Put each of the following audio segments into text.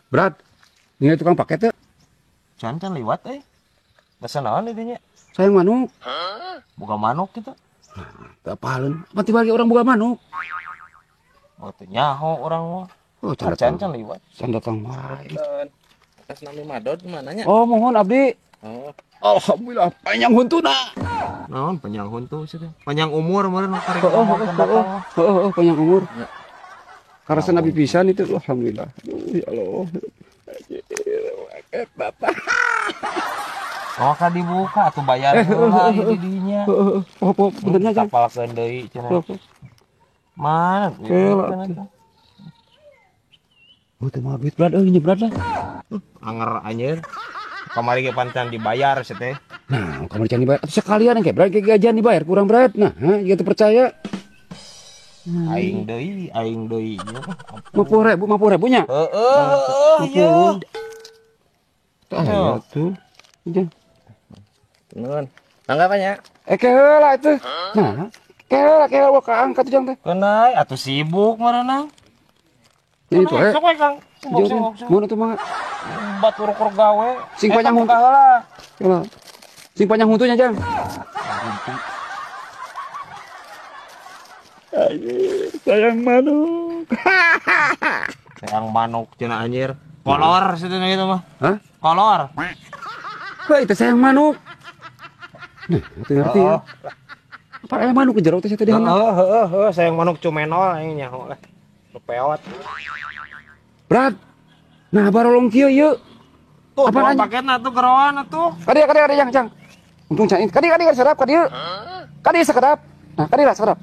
Berat. Ini tukang paket teh. Can can liwat euy. Basa naon itu nya? Sayang manuk. Boga manuk gitu. Teu apaleun. Apa tiba lagi orang boga manuk? Oh teu nyaho urang mah. Oh, can can liwat. Can datang wae. Atas nami Madod mana nya? Oh, mohon abdi. Oh. Alhamdulillah panjang huntuna. Naon panjang huntu sih teh? Panjang umur meureun karek. Heeh, panjang umur. Karasa nabi pisan itu alhamdulillah. Aduh, ya Allah. Bapak. Oh, kan dibuka atuh bayar heula ieu di dinya. Heeh. Oh, puntennya jang. Tapalkeun deui cenah. Mana? Oh, teu mah duit berat euy, nyebrad lah. Anger anjir. Kamari ge pantan dibayar sih teh. Nah, kamari can dibayar. Atuh sekalian engke berat ge gajian dibayar kurang berat. Nah, jika teu percaya. Aing deui nya. 50.000, 50.000 nya? Heeh, heeh, ieu. Tah tuh. Jang. Nuhun. Mangga Pak nya. Ke heula atuh. Nah, ke heula kaangkat jang teh. Keunai atuh sibuk meureunang. Ini tuh sok we Kang. Sibuk. Mun atuh mah batur kur gawe. Sing panjang huntu heula. Sing panjang huntunya jang. Sayang manuk. Sayang manuk cenah anjir. Kolor situna itu mah. Hah? Kolor. Heuh, itu sayang manuk. Nah, itu ngerti ya. Apa aya manuk ke jero teh tadi heeh, heeh, heeh, sayang manuk cumenol aing nyaho lah. Nu peot. Berat. Nah, barolong kieu ieu. Tuh, apa paketna atuh geroan atuh. Kadieu kadieu jang jang. Untung can kadieu kadieu serap kadieu. Kadieu sakedap. Nah, kadieu lah sakedap.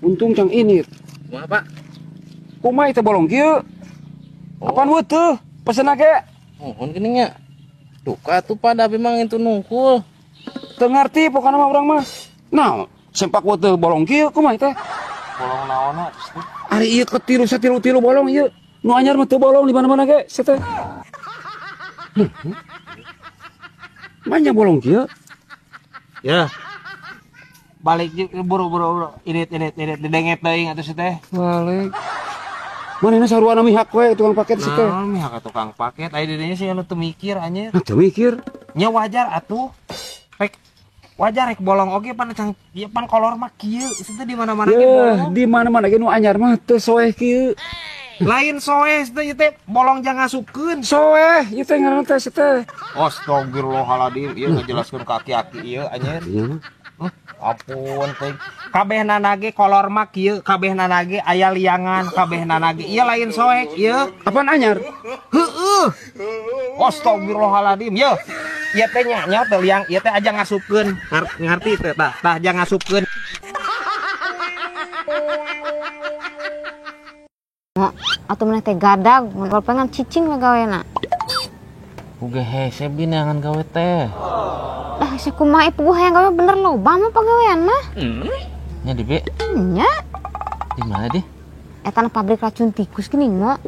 Untung cang ini. Kumaha, Pak? Kumaha itu bolong kieu? Apaan weutuh? Pesenna ge. Mohon geuning nya. Duka atuh Pak, da memang itu nungkul. Teu ngarti pokona mah urang mah. Nah, sempak weutuh bolong kieu kumaha teh? Bolong naonna atuh teh? Ari ieu ketilu satilu-tilu bolong ieu. Nu anyar mah teu bolong di mana-mana ge sia teh. Manya bolong kieu? Ya. Balik buru-buru init didenget teuing atuh si teh. Balik. Manehna sarua mihak we tukang paket si teh. Naon mihak tukang paket aya didinya sih anu teu mikir anjir. Nah, teu mikir. Nya wajar atuh. Rek wajar rek bolong oge pan cang ieu pan kolor mah kieu si teh di mana-mana ge bolong. Di mana-mana ge nu anyar mah teu soeh kieu. Lain soeh si teh ieu teh bolong jang ngasupkeun. Soeh ieu teh ngaranna teh si teh. Astagfirullahaladzim ieu ngajelaskeun ka aki-aki ieu anjir. Iya mah. Ampun teh. Kabehna nage kolor mah kieu, kabehna nage aya liangan, kabehna nage ieu lain soek ieu. Apaan anyar? Heueuh. Astagfirullahaladzim ye. Ieu teh nya nya teh liang, ieu teh aja ngasupkeun. Ngarti teh tah, tah aja ngasupkeun. Atuh maneh teh gadag, mun pengen cicing we gawena. Uga hese bi neangan gawe teh. Lah hese kumaha ieu hayang gawe bener loba mah pagawean mah. Nya di Bi. Nya. Di mana di? Eta na pabrik racun tikus geuning mo.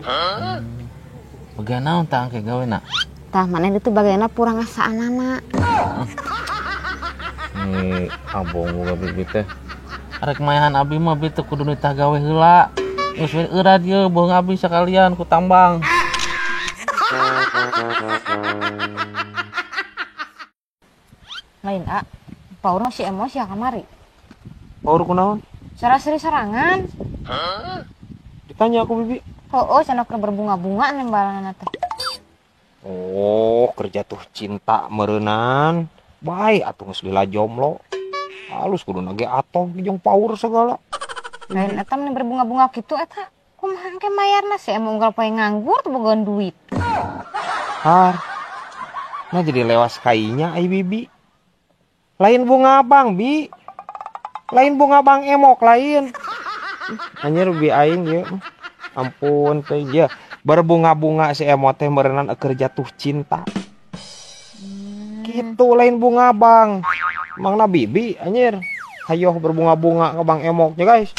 Bagian naon tah angke gawena? Tah maneh ditu bagaena purang asaanana. Nih abong boga bibi teh. Arek mayahan abi mah bi teu kudu nitah gawe heula. Geus we eurat ieu bohong abi sakalian ku tambang. Lain a, paur masih emosi ya kamari. Paur kunaon? Saraseri sarangan. Ditanya aku bibi. Oh, cenah keur berbunga-bunga nembalanana teh. Oh, kerja tuh cinta meureunan. Bae atuh geus lila jomblo. Halus kudu nage atoh jeung paur segala. Lain eta mah berbunga-bunga kitu eta. Kumaha engke mayarna si emo unggal poe nganggur teu bogaan duit. Har. Nah jadi lewas kainya ai bibi. Lain bunga bang bi. Lain bunga bang emok lain. Anjir bi aing ieu. Ampun teh ieu. Berbunga-bunga si emot teh meureunan keur jatuh cinta. Kitu lain bunga bang. Mangna bibi anjir. Hayoh berbunga-bunga ke bang emoknya guys.